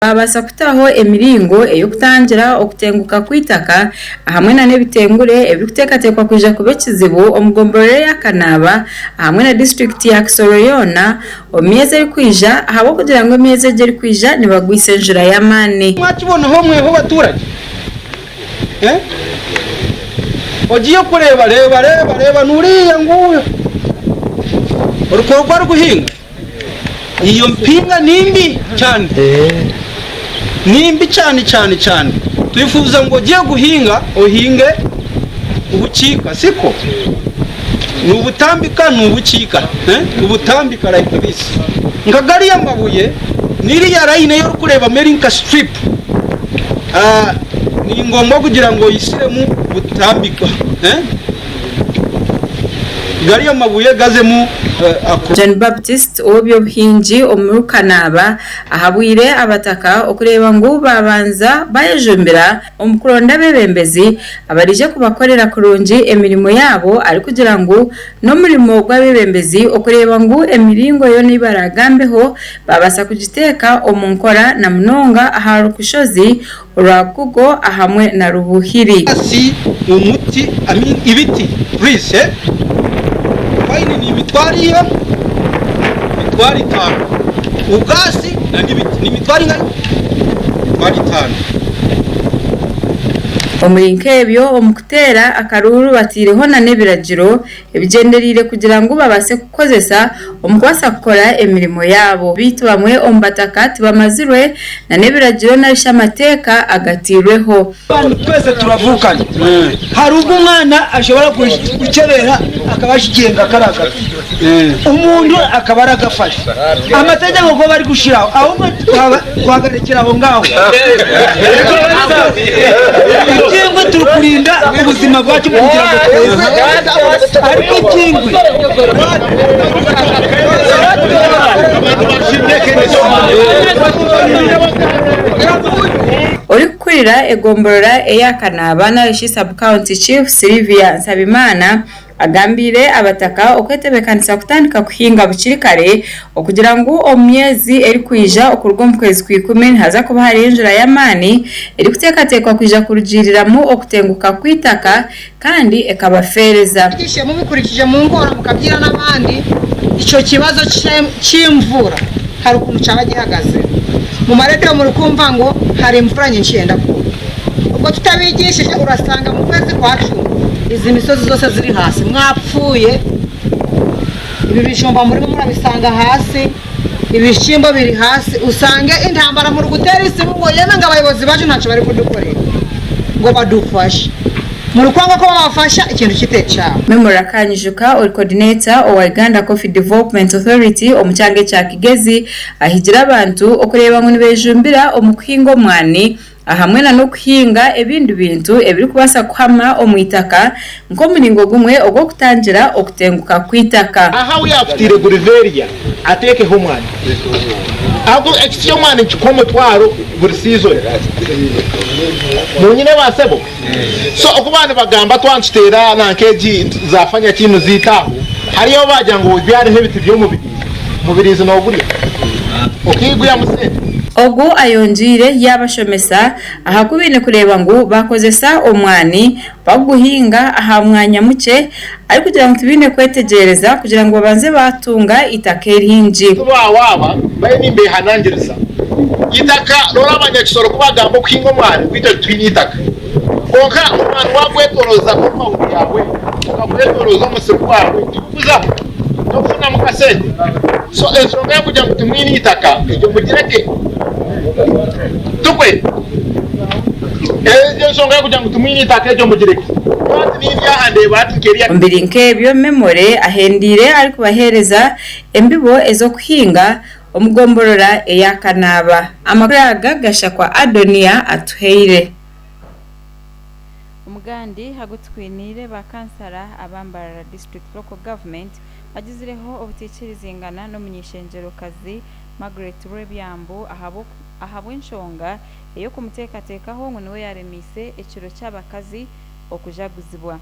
Baabaasa kutaho emiringo ey'okutangira okutenguka kw'eitaka ahamwe na n'ebitengure ebirikuteekateekwa kwija kuba ekizibu omu gomborora eya Kanaaba ahamwe na disiturikiti ya Kisoro yoona omu myezi erikwija ahabw'okugira ngu emyezi egi erikwija nibagwisa enjura y'amaani. Mwakibonaho mweho baturage eh ogiye kureeba reeba reeba reeba nuriya nguyo orikworokwa arikuhinga. Iyo mpinga ni mbi cyane, ni mbi cyane cyane cyane. Twifuza ngo ugiye guhinga uhinge ubukika, siko? Ni ubutambika ni ubukika, eh? Ubutambika like this. Nka gariya mabuye n'iriya line eyi orikureebamu eri nka strip, ah, ni ngombwa kugira ngu oyisiremu butambika, eh? Gariya mabuye gazemu ako. John Baptist ow'eby'obuhingi omuri Kanaaba ahabwire abataka okureeba ngu baabanza bayejumbira omu kuronda abeebembezi abaraije kubakorera kurungi emirimo yaabo arikugira ngu n'omurimo gw'abeebembezi okureeba ngu emiringo yoona ei baraagambeho baabaasa kugiteeka omu nkora na munonga aha rushozi orwa Google ahamwe na Rubuhiri. Si omuti, I mean ibiti, trees, eh? Pine ni emitwaro iha? Emitwaro etaano. Ubwasi na n'ibiti ni emitwaro ingahi? Emitwaro etaano. Omuri nk'ebyo, omu kuteera akaruuru bataireho na n'ebiragiro ebigyendereire kugira ngu babaase kukozesa omu kubaasa kukora emirimo yaabo. Beitu bamwe omu bataka tibamazirwe na n'ebiragiro narishi amateeka agatairweho. Abantu twese turavukana. Hari ubwo umwana ashobora kucerera akaba ashigenga kari agafi, umuntu akaba aragafashe. Amategeko go bari gushiraho ahubwo twagarekera aho ngaho. Ibyingwe turi kurinda ubuzima bwacu kugira ngo tweze, ariko ibyingwe Orikukurira egomborora eya Kanaaba narishi Sub-County Chief Sylvia Nsabimana Agambiire abataka okwetebeekanisa kutandika kuhinga bukiri kare okugira ngu omu myezi erikwija okuruga omu kwezi kw'ikumi nihaza kuba hariho enjura y'amaani erikuteekateekwa kwija kurugiiriramu okutenguka kw'eitaka kandi ekabafeereza. Mwigishe mubikurikije mu nkora mukabyira n'abandi icyo kibazo cy'imvura hari ukuntu cyaba gihagaze. Mu maradiyo muri kumva ngo hari imvura nyinshi yenda kugwa. Ubwo tutabigishije urasanga mu kwezi kwa cumi izi misozi zose ziri hasi mwapfuye, ibi bijumba murimo murabisanga hasi, ibishyimbo biri hasi, usange intambara muri gutera isimu ngo yemwe ngo abayobozi bacu ntacyo bari kudukorera ngo badufashe. Muri kwanga ko babafasha ikintu kite cyabo. Memory Akanyijuka ori Coordinator owa Uganda Coffee Development Authority omu kyanga ekya Kigezi ahigire abantu okureeba ngu nibejumbira omu kuhinga omwani ahamwe na n'okuhinga ebindi bintu ebirikubaasa kuhama omu itaka nk'omuringo gumwe ogw'okutangira okutenguka kw'eitaka. Aha ahu yaakutaire guriveria ateekeho omwani. Ahabw'okuba ekiti ky'omwani nikikuha omutwaro buri siizoni. Munyine baasebo? So oku baaba nibagamba twaba nituteera nanka egi za fanya ki niziita aho, hariyo obu baagira ngu obyareho ebiti by'omubiriizi, omubiriizi noogurya okaiguyamu sente. Ogu ayongyeire yaabashomesa aha ku baine kureeba ngu baakozesa omwani bakuguhinga aha mwanya mukye arikugira ngu tibaine kwetegyereza kugira ngu babanze baatunga eitaka eringi. Ku baawaaba bariyo nimbeehanangiriza eitaka, rora abanyakisoro ku bagamba okuhinga omwani gwaitu titwine eitaka. Kwonka omwani waagwetoroza omu mahuri yaawe, okagwetoroza omusiri gwawe, tigukuzaho n'okufunamu kasente. So enshonga y'okugira ngu timwine eitaka egyo mugireke. Tukwe? Egyo enshonga y'okugira ngu timwine eitaka egyo mugireke. Nyowe hati nindi aha ndeeba hati nk'eriya. Omu biri nk'ebyo, Memore ahendiire arikubaheereza embibo ez'okuhinga omu gomborora eya Kanaaba. Amakuru aga gashakwa Adonia Atuhaire. Omugandi agu tukwiniire ba kansara aba Mbarara District Local Government bagizireho obutaikirizingana n'omuny'eishengyerokazi Margaret Rwebyambu ahabw'enshonga ey'okumuteekateekaho ngu niwe yaaremiise ekiro ky'abakazi okujaguzibwa.